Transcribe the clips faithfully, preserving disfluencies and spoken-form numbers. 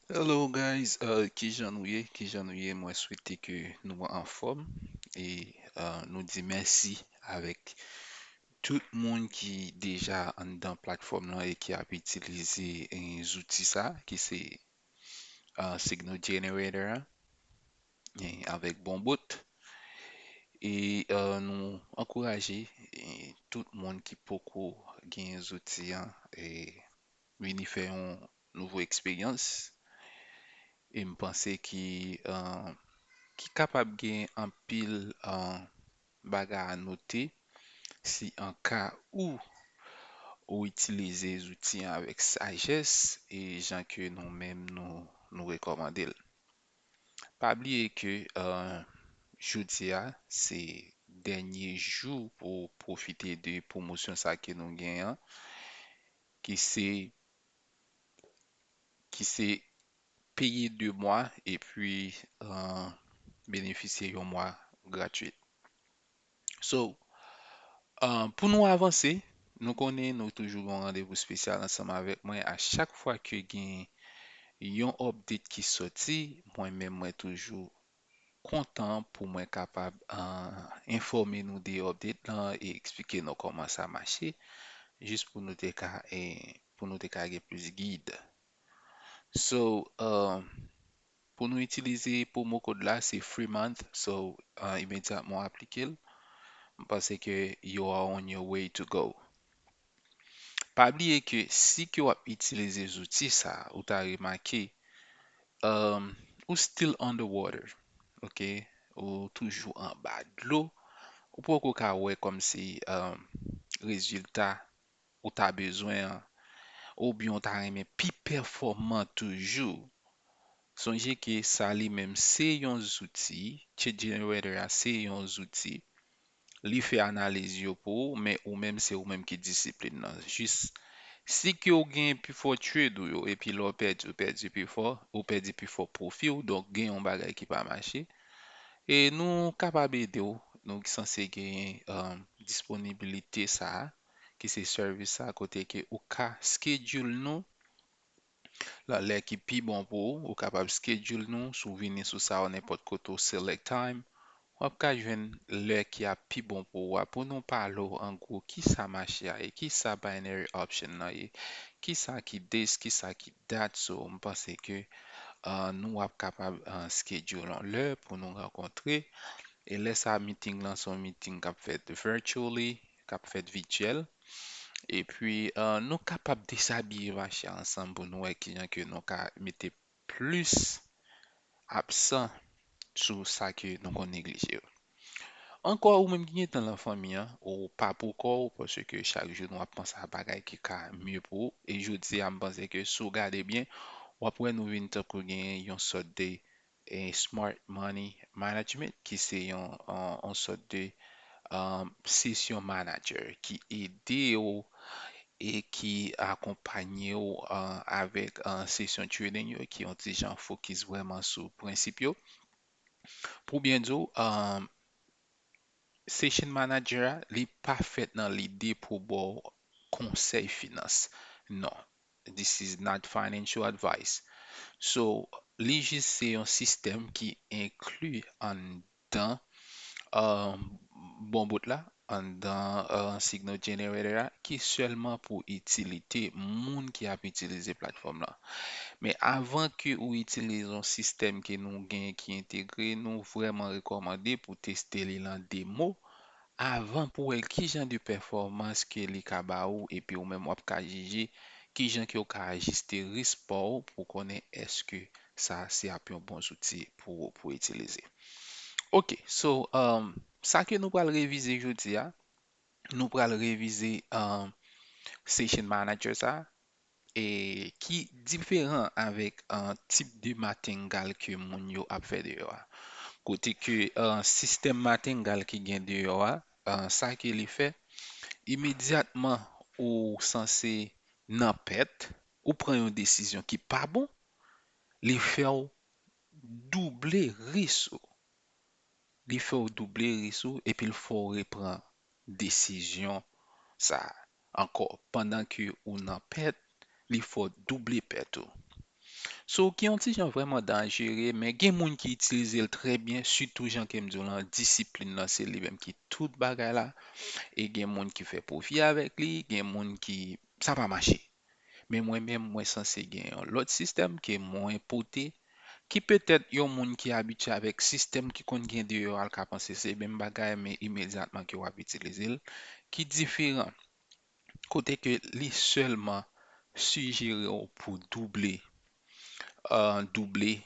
Hello guys, uh, kijan nou ye? Kijan nou ye? Mwen swete ke nou anfòm e uh, nou di mèsi avèk tout moun ki deja anndan platfòm lan e ki ap itilize eh, zouti sa ki se uh, Signal Generator an eh, avèk bon bout. E uh, nou ankouraje eh, tout moun ki poko gen zouti an e vini fè yon nouvo eksperyans. E m panse ki, uh, ki kapab gen anpil uh, bagay a note si an ka ou ou itilize zouti an avèk sajès e jan ke nou menm nou, nou rekòmande l. Pa bliye ke uh, jodi a se dènye jou pou pwofite de pwomosyon sa ke nou gen an ki se ki se peye de mwa epi uh, benefisye yon mwa gratwit. So, uh, pou nou avanse, nou konnen nou toujou gen yon randevou espesyal ansanm avèk mwen. A chak fwa ke gen yon update ki soti, mwen menm mwen toujou kontan pou mwen kapab uh, enfòme nou de update lan e eksplike nou kòman sa mache, jis pou nou te ka e, pou nou te ka gen plis gid. So, uh, pou nou itilize promo code la, se free month. So, uh, imedyatman w aplike l, m panse ke you are on your way to go. Pa bliye ke si ke w ap itilize zouti sa, ou ta remake, um, ou still underwater, ok? Ou toujou anba dlo, ou poko ka wè kòmsi um, rezilta ou ta bezwen an, oubyen ou ta renmen pi pèfòman toujou. Sonje ke sa li menm se yon zouti, Trade Generator a se yon zouti, li fè analiz yo pou ou, men ou menm se ou menm ki disiplin nan. Jis si ke w gen pifò trade ou yo, epi lè w pèdi, ou pèdi pifò, ou pèdi pifò pwofi w, donk gen yon bagay ki pa mache. E nou kapab ede w, nou sanse gen um, disponibilite sa a, ki se sèvis sa a, kote ke ou ka schedule nou lan lè ki pi bon pou ou, ou kapab schedule nou, si w vini sou sa a nenpòt kote w select time, w ap ka jwenn lè ki ap pi bon pou ou a. Pou nou pale w an gwo kisa mache a ye, kisa binary option nan ye, kisa ki this, kisa ki that, so m panse ke uh, nou ap kapab uh, schedule yon lè pou nou rankontre. E lè sa meeting lan se yon meeting k ap fèt virtually, k ap fèt vityèl. Epi uh, nou kapab dezabiye mache a ansanm pou nou wè kijan ke nou ka mete plis absan sou sa ke nou konn neglije yo. Ankò, ou menm ki gentan lan fanmi an, ou pa pou kò w, paske chak jou nou ap panse a bagay ki ka mye pou ou. E jodi a, m panse ke si w gade byen, w ap wè nou vin tankou gen yon sòt de eh, Smart Money Management, ki se yon, yon, yon sòt de um, session manager ki ede w e ki akonpanye w uh, avèk uh, session trading yo, ki yon ti jan focus vrèman sou prensip yo. Pou byen di w, um, session manager a, li pa fèt nan lide pou ba w konsèy finans. Non, this is not financial advice. So, li jis se yon sistèm ki enkli anndan uh, bon bout la, anndan uh, Signal Generator a, ki sèlman pou itilite moun ki ap itilize platfòm lan. Men avan ke ou itilize yon sistèm ke nou gen ki entegre, nou vrèman rekòmande pou teste li lan demo avan pou wè ki jan de pèfòmans ke li ka ba ou, epi ou menm w ap ka jije ki jan ke w ka ajiste risk pa w pou konnen èske sa se ap yon bon zouti pou ou pou itilize. Ok, so um, sa ke nou pral revize jodi a, nou pral revize um, session manager sa e ki diferan avèk uh, tip de matengal ke moun yo ap fè deyò a. Kote ke uh, sistèm matengal ki gen deyò a, uh, sa ke li fè, imedyatman ou sanse nan pèt, ou pran yon desizyon ki pa bon, li fè w double risk ou. Li fè w double risk ou epi l fè w repran desizyon sa a ankò. Pandan ke ou nan pèt, li fè w double pèt ou. So, ki yon ti jan vrèman danjere, men gen moun ki itilize l trè byen, sitou jan ke m di w lan, disiplin lan se li menm ki tout bagay la. E gen moun ki fè pwofi avèk li, gen moun ki, sa pa mache. Men mwen menm, mwen sanse gen yon lòt sistèm ke mwen pote, ki petèt yon moun ki abitye avèk sistèm ki konn gen deyò a, l ka panse se menm bagay, men imedyatman ke w ap itilize l, ki diferan. Kote ke li sèlman sijere w pou double, euh, double,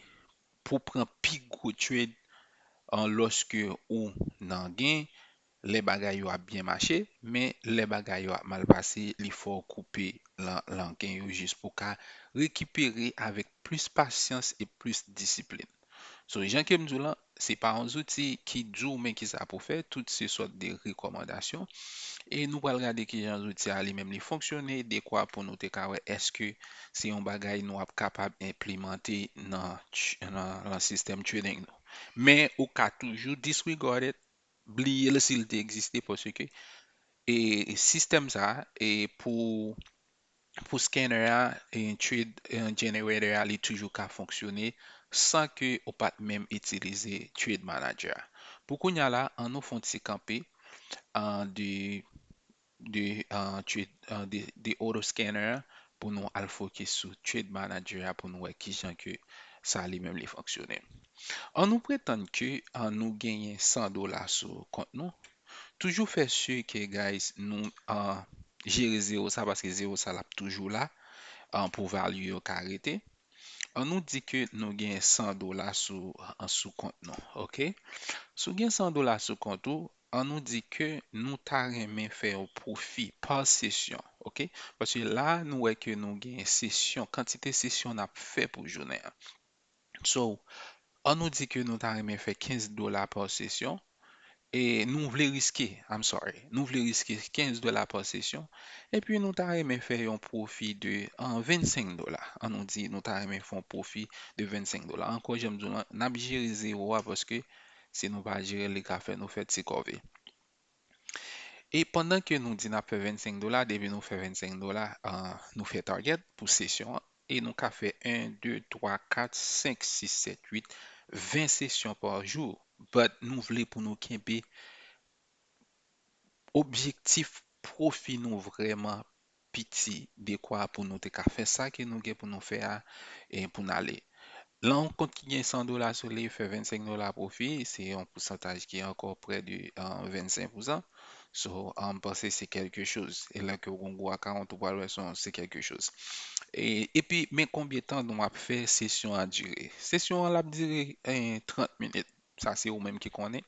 pou pran pi gwo trade, euh, lòske ou nan gen, lè bagay yo ap byen mache, men lè bagay yo ap mal pase, li fè w koupe lan, lan gen yo jis pou ka rekipere avèk plis pasyans e plis disiplin. So, jan ke m di w lan, se pa yon zouti ki di w men kisa pou fè, tout se sòt de rekòmandasyon. E nou pral gade kijan zouti a li menm li fonksyone, dekwa pou nou te ka wè èske se yon bagay nou ap kapab enplimante nan, nan, nan sistèm trading nou. Men ou ka toujou disregard it, bliye l si l te egziste, paske e sistèm sa a, e pou, pou scanner a, e trade, e generator a, li toujou ka fonksyone san ke ou pa t menm itilize trade manager a. Pou kounye a la, an nou fè yon ti kanpe, an de, de, an trade, an de, de auto scanner a, pou nou al fokis sou trade manager a, pou nou wè kijan ke sa li menm li fonksyone. An nou pretann ke, an nou genyen san dola sou kont nou. Toujou fè si ke, guys, nou, an, jere zewo sa, paske zewo sa l ap toujou la, an, pou value yo ka rete. An nou di ke nou gen san dola sou, an, sou kont nou, oke? Si w gen san dola sou kont ou, an nou di ke nou ta renmen fè yon pwofi pa sesyon, oke? Paske la, nou wè ke nou gen sesyon, kantite sesyon n ap fè pou jounen an. So, an nou di ke nou ta renmen fè kenz dola pa sesyon, e nou vle riske, I'm sorry, nou vle riske kenz dola pa sesyon, epi nou ta renmen fè yon pwofi de, an, vennsenk dola. An nou di nou ta renmen fè yon pwofi de vennsenk dola. Ankò, jan m di w lan, n ap jere zewo a paske si nou pa jere l, li ka fè nou fè ti kòve. E pandan ke nou di n ap fè vennsenk dola, depi nou fè vennsenk dola, ah, nou fè target pou sesyon an. E nou ka fè en, de, twa, kat, senk, sis, sèt, uit, ven sesyon pa jou. But nou vle pou nou kenbe objektif pwofi nou vrèman piti, dekwa pou nou te ka fè sa ke nou gen pou nou fè a, e pou n ale. Lan yon kont ki gen san dola sou li, fè vennsenk dola pwofi, se yon pousantaj ki ankò prè de, ah, vennsenk pousan. So, ah, m panse se kèlke choz. E lè ke w gen gwo akawont, ou pral wè se yon, se kèlke choz. E, epi, men konbyen tan nou ap fè sesyon an dire? Sesyon an l ap dire, eh, trant minit. Sa se ou menm ki konnen.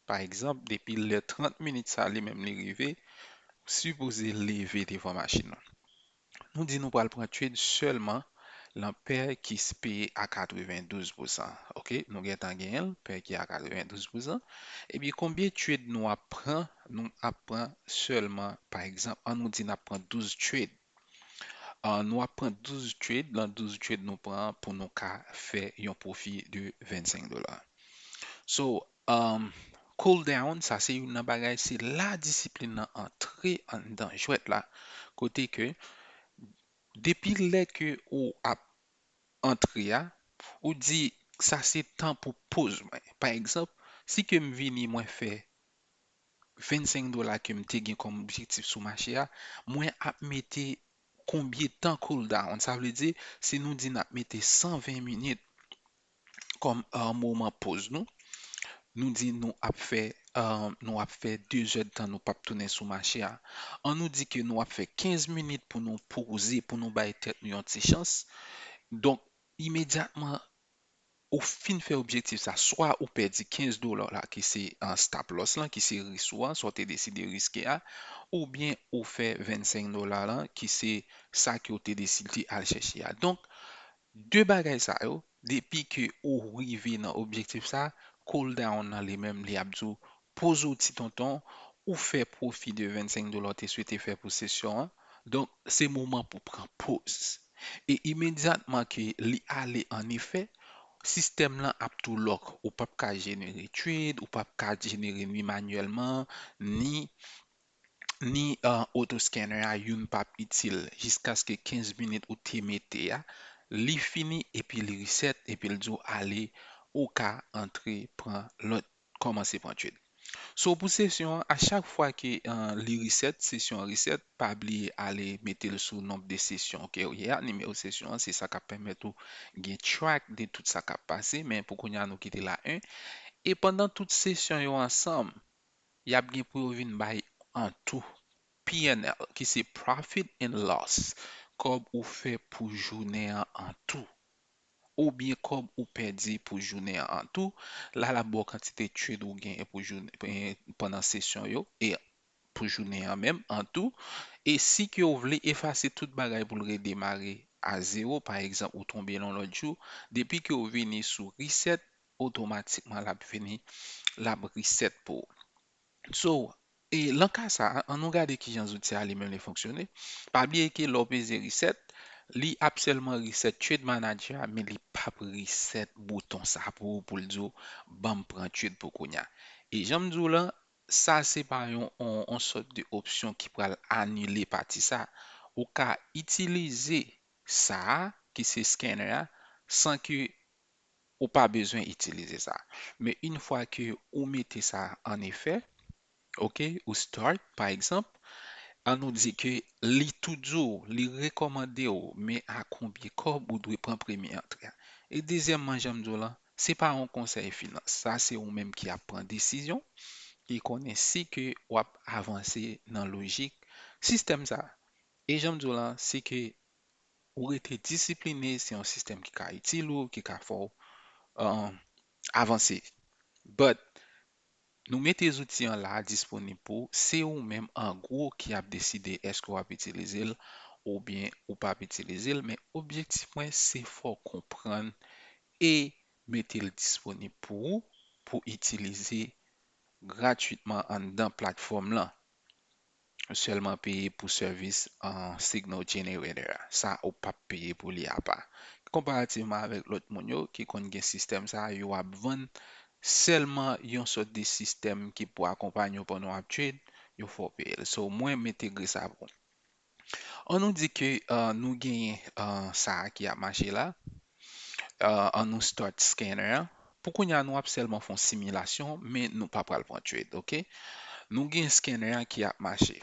Pa egzanp, depi lè trant minit sa li menm li rive, ou sipoze leve devan machin nan. Nou di nou pral pran trade sèlman lan pè ki s-, peye a katrevendouz pousan. Oke, nou gentan genyen l, pè ki a katrevendouz pousan. Epi konbyen trade nou ap pran? Nou ap pran sèlman, pa egzanp, an nou di n ap pran douz trade. Ah, nou ap pran douz trade, lan douz trade nou pran pou nou ka fè yon pwofi de vennsenk dola. So, um, cool down, sa se youn nan bagay, se la disiplin nan antre anndan jwèt la, kote ke depi lè ke ou ap antre a, ou di, sa se tan pou poz mwen. Pa egzanp, si ke m vini, mwen fè vennsenk dola ke m te gen kòm objektif sou mache a, mwen ap mete konbyen tan cool down? Sa vle di, si nou di n ap mete san ven minit kòm, ah, moman poz nou, nou di nou ap fè, ah, nou ap fè de zèdtan nou p ap tounen sou mache a. An nou di ke nou ap fè kenz minit pou nou poze, pou nou bay tèt nou yon ti chans. Donk, imedyatman, ou fin fè objektif sa, swa ou pèdi kenz dola la, ki se, ah, stop loss lan, ki se risk ou an, sa w te deside riske a, oubyen ou fè vennsenk dola lan, ki se sa ke w te deside al chèche a. Donk, de bagay sa yo, depi ke ou rive nan objektif sa, cool down nan li menm, li ap di w, poze w ti tonton, ou fè pwofi de vennsenk dola w te swete fè pou sesyon an. Donk, se moman pou pran poz. E imedyatman ke li ale an efè, sistèm lan ap tou lòk. Ou p ap ka jenere trade, ou p ap ka jenere ni manyèlman, ni, ni, ah, auto scanner a, youn p ap itil jiskaske kenz minit ou te mete a, li fini epi li reset, epi l di w ale, ou ka antre pran lòt, kòmanse pran trade. So, pou sesyon an, a chak fwa ke uh, li reset, sesyon an reset, pa bliye ale mete l sou nonb de sesyon ke w ye a, nimewo sesyon an, se sa k ap pèmèt ou gen track de tout sa k ap pase, men pou kounye a nou kite la en. E pandan tout sesyon yo ansanm, y ap gen pou yo vin bay an tou P and L, ki se profit and loss, kòb ou fè pou jounen an an tou, oubyen kòb ou pèdi pou jounen an an tou. La, l ap ba w kantite trade ou genyen pou jounen, eh, pandan sesyon yo, e pou jounen an menm, an tou. E si ke w vle efase tout bagay pou l redemare a zewo, pa egzanp, ou tonbe nan lòt jou, depi ke w vini sou reset, otomatikman l ap vini, l ap reset pou ou. So, e nan ka sa a, ann nou gade kijan zouti a li menm li fonksyone. Pa bliye ke lè w peze reset, li ap sèlman reset trade manager a, men li p ap reset bouton sa pou ou, pou l di w, ban m pran trade pou kounye a. E jan m di w lan, sa se pa yon, yon, yon sòt de opsyon ki pral anile pati sa. Ou ka itilize sa a, ki se scanner a, san ke ou pa bezwen itilize sa. Men yon fwa ke ou mete sa an efè, ok, ou start, pa egzanp, ann nou di ke li toujou, li rekòmande w, men a konbyen kòb ou dwe pran premye antre a. E dezyèmman, jan m di w lan, se pa yon konsèy finans. Sa se ou menm ki ap pran desizyon, ki konnen si ke w ap avanse nan lojik sistèm sa. E jan m di w lan, se ke ou rete disipline, se yon sistèm ki ka itil ou, ki ka fè w, um, avanse. But, nou mete zouti an la disponib pou ou, se ou menm an gwo ki ap deside èske w ap itilize l oubyen ou p ap itilize l, men objektif mwen se fè w konprann e mete l disponib pou ou, pou itilize gratwitman anndan platfòm lan. Sèlman peye pou sèvis an signal generator a. Sa ou p ap peye pou li apa. Konparativman avèk lòt moun yo ki konn gen sistèm sa, yo ap vann sèlman yon sòt de sistèm ki pou akonpanye w pandan w ap trade, yo fè w peye l. So, mwen m entegre sa pou ou. Ann nou di ke uh, nou genyen uh, sa a ki ap mache la. Uh, ann nou start scanner an. Pou kounye a, nou ap sèlman fè yon similasyon, men nou pa pral pran trade, ok? Nou gen scanner an ki ap mache.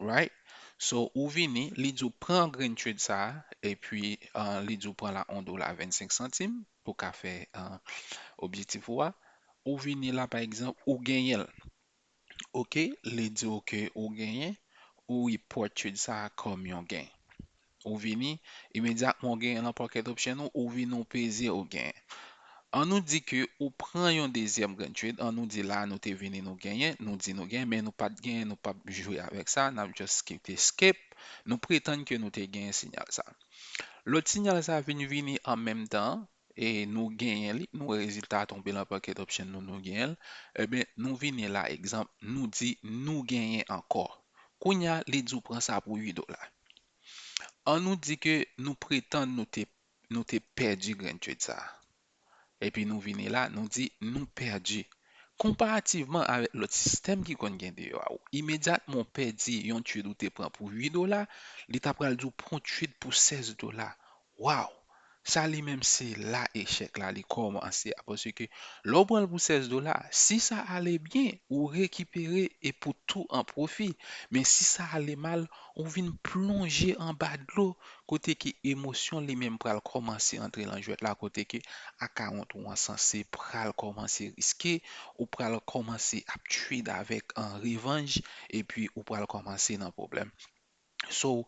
Right? So, ou vini, li di w pran grenn trade sa a, epi uh, li di w pran la yon dola vennsenk santim pou ka fè uh, objektif ou a. Ou vini la, pa egzanp, ou genyen l. Ok, li di w ke ou genyen, ou report trade sa a kòm yon gen. Ou vini, imedyatman ou genyen nan pocket option ou, ou vini ou peze ou genyen. Ann nou di ke ou pran yon dezyèm grenn trade, ann nou di la nou te vini nou genyen, nou di nou genyen, men nou pa t genyen, nou p ap jwe avèk sa, n ap just kite skip, nou pretann ke nou te genyen siyal sa. Lòt siyal sa vin vini an menm tan, e nou genyen li, nou wè rezilta a tonbe nan pocket option nou, nou genyen l, ebyen, nou vini la, egzanp, nou di nou genyen ankò. Kounye a, li di w pran sa pou uit dola. Ann nou di ke nou pretann nou te, nou te pèdi grenn trade sa a. Epi nou vini la, nou di nou pèdi. Konparativman avèk lòt sistèm ki konn gen deyò a, ou imedyatman w pèdi yon trade ou te pran pou uit dola, li ta pral di w pran yon trade pou sèz dola. Waw! Sa li menm se la echèk la li kòmanse a, paske lè w pran l pou sèz dola, si sa ale byen, ou rekipere e pou tou an pwofi. Men si sa ale mal, ou vin plonje anba dlo, kote ke emosyon li menm pral kòmanse antre nan jwèt la, kote ke akawont ou an sanse pral kòmanse riske, ou pral kòmanse ap trade avèk an revanj, epi ou pral kòmanse nan pwoblèm. So,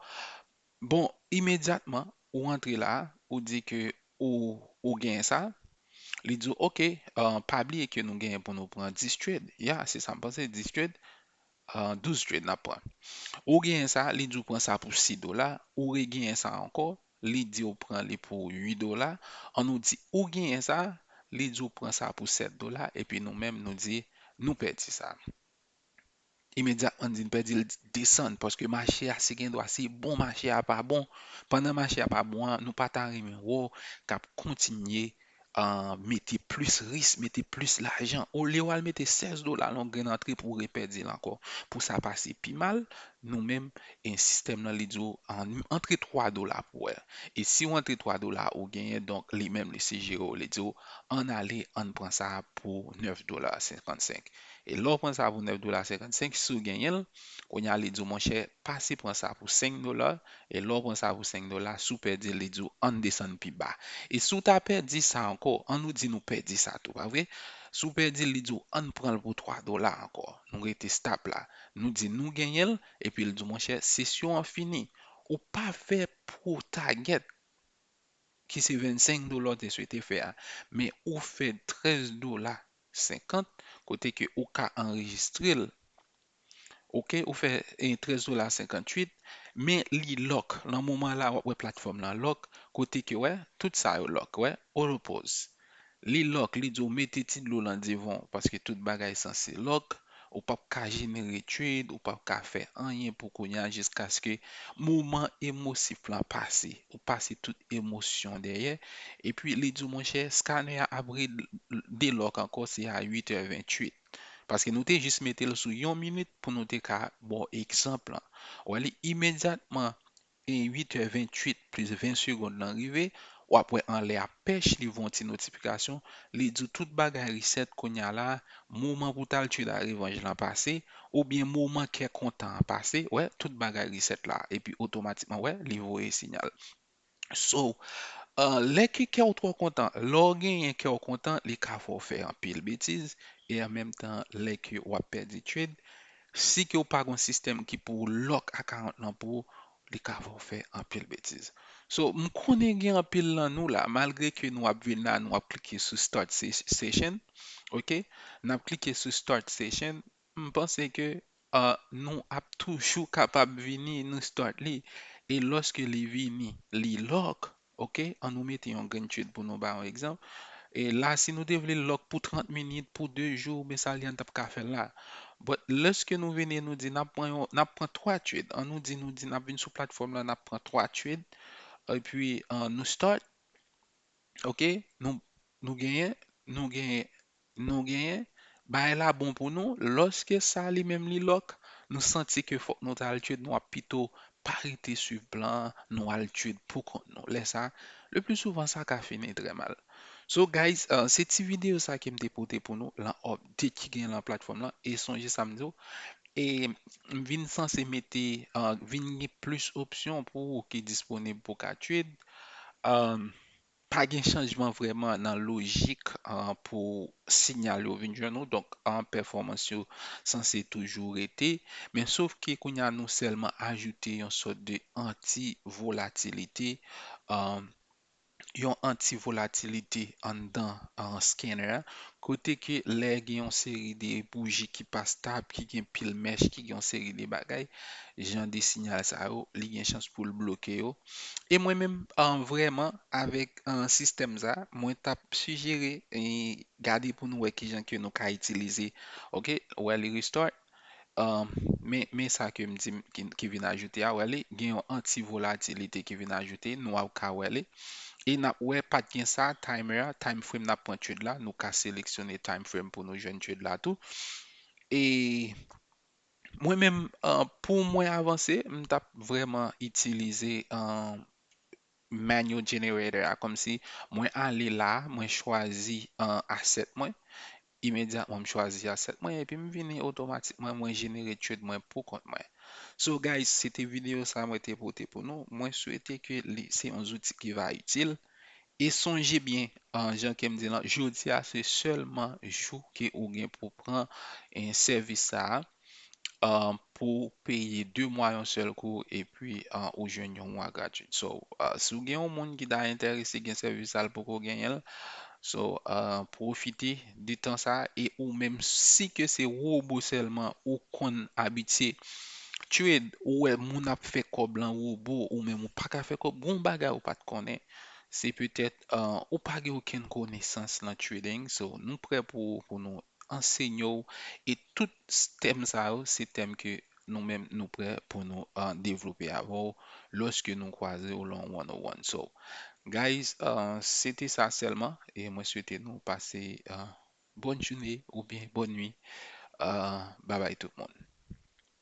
bon, imedyatman, ou antre la, ou di ke ou, ou genyen sa, li di w, ok, uh, pa bliye ke nou genyen pou nou pran dis trade. Ya, se sa m panse, dis trade, uh, douz trade n ap pran. Ou genyen sa, li di w pran sa pou sis dola, ou regenyen sa ankò, li di w pran li pou uit dola, ann nou di ou genyen sa, li di w pran sa pou sèt dola, epi nou menm nou di nou pèdi sa. Imedyatman n di n pèdi l, desann, paske mache a se gen dwa se bon, mache a pa bon. Pandan mache a pa bon an, nou pa ta renmen wè w k ap kontinye uh, mete plis risk, mete plis lajan. Olye w al mete sèz dola nan yon grenn antre pou w repèdi l ankò. Pou sa pase pi mal, nou menm, e sistèm lan, li di w, an, antre twa dola pou wè. E si w antre twa dola, ou genyen, donk, li menm, li sijere w, li di w, ann ale, ann pran sa pou nèf dola senkannsenk. E lè w pran sa pou nèf dola senkannsenk, si w genyen l, kounye a, li di w, monchè, pase pran sa pou senk dola, e lè w pran sa pou senk dola, si w pèdi l, li di w, ann desann pi ba. E si w ta pèdi sa ankò, ann nou di nou pèdi sa tou, pa vre? Si w pèdi l, li di w, ann pran l pou twa dola ankò. Nou rete stop la. Nou di nou genyen l, epi l di w, monchè, sesyon an fini. Ou pa fè pou target, ki se vennsenk dola w te swete fè a, men ou fè trèz dola senkant, kote ke ou ka anrejistre l. Oke, ou fè, eh, trèz dola senkanntuit, men li lock. Nan moman la, w ap wè platfòm lan lock, kote ke, wè, tout sa yo lock, wè, auto pause. Li lock, li di w mete ti dlo lan devan w, paske tout bagay sanse lock. Ou p ap ka jenere trade, ou p ap ka fè anyen pou kounye a jiskaske moman emosif lan pase. Ou pase tout emosyon dèyè. Epi li di w, monchè, scanner a ap re delock ankò, se a uit è venntuit. Paske nou te jis mete l sou yon minit pou nou te ka ba w egzanp lan. Ou wè li imedyatman e uit è venntuit plis ven segonn lan rive, w ap wè anlè a pèch, li voye yon ti notifikasyon, li di w tout bagay reset kounye a la, moman pou w t al trade a revanj lan pase, oubyen moman kè kontan an pase, wè, tout bagay reset la, epi otomatikman, wè, li voye sinyal. So, uh, lè ke kè w twò kontan, lè w genyen kè w kontan, li ka fè w fè anpil betiz, e an menm tan, lè ke w ap pèdi trade, si ke w pa gon sistèm ki pou lock account lan pou ou, li ka fè w fè anpil betiz. So, m konnen gen anpil lan nou la, malgre ke nou ap vin la, nou ap klike sou start se- session, oke? N ap klike sou start session, m panse ke, uh, nou ap toujou kapab vini, nou start li. E lòske li vini, li lock, oke? Ann nou mete yon grenn trade pou nou ba yon egzanp. E la, si nou te vle lock pou trant minit, pou de jou, men sa li an t ap ka fè l la. But lòske nou vini, nou di n ap pran yon, n ap pran twa trade. Ann nou di, nou di n ap vin sou platfòm lan, n ap pran twa trade. Epi, uh, nou start. Oke? Nou, nou genyen, nou genyen, nou genyen. Bagay la bon pou nou. Lòske sa li menm li lock, nou santi ke fòk nou ta al trade, nou ap pito pa rete swiv plan an, nou al trade pou kont nou. Lè sa, le pli souvan sa ka fini trè mal. So guys, uh, se ti videyo sa ke m te pote pou nou, lan update ki gen lan platfòm lan, e sonje sa m di w, e m vin sanse mete, uh, vin gen plis opsyon pou ou ki disponib pou ka trade. Um, pa gen chanjman vrèman nan lojik, uh, pou sinyal yo vin jwenn ou. Donk, uh, pèfòmans yo sanse toujou rete. Men sof ke kounye a nou sèlman ajoute yon sòt de anti-volatilite, um, yon anti-volatilite anndan, uh, scanner a, kote ke lè gen yon seri de bouji ki pa stab, ki gen pil mèch, ki gen yon seri de bagay, jan de sinyal sa yo, li gen chans pou l bloke yo. E mwen menm, uh, vrèman, avèk, uh, sistèm sa, mwen t ap sijere, e, gade pou nou wè kijan ke nou ka itilize. Oke, ou wè li restart. Um, men, men sa ke m di m, ki, ki vin ajoute a, wè li, gen yon anti-volatilite ki vin ajoute, nou ap ka wè li. E n ap wè, pa t gen sa, timer a, time frame n ap pran trade la, nou ka seleksyone time frame pou nou jwenn trade la tou. E mwen menm, uh, pou mwen avanse, m t ap vrèman itilize, uh, manual generator a, kòmsi mwen ale la, mwen chwazi, uh, asset mwen, imedyatman m chwazi asset mwen, epi m vini otomatikman, mwen jenere trade mwen pou kont mwen. So guys, se te videyo sa mwen te pote pou nou. Mwen swete ke li, se yon zouti ki va itil. E sonje byen, uh, jan ke m di lan, jodi a se sèlman jou ke ou gen pou pran, eh, sèvis sa a, uh, pou peye de mwa yon sèl kou, epi, uh, ou jwenn yon mwa gratwit. So, uh, si w gen yon moun ki ta enterese gen sèvis sa, l poko genyen l, so, uh, pwofite de tan sa, e ou menm, si ke se wobo sèlman ou konn abitye trade, ou wè moun ap fè kòb lan wobo, ou menm ou pa ka fè kòb, gon bagay ou pa t konnen, se petèt, uh, ou pa gen okenn konesans lan trading. So, nou prè pou, pou nou ansenye w, e tout s-, tèm sa yo, se tèm ke nou menm nou prè pou nou, uh, devlope avè w lòske nou kwaze w lan one on one. So, guys, uh, se te sa sèlman, e mwen swete nou pase, uh, bòn jounen oubyen bòn nuit. Uh, bye bye tout moun.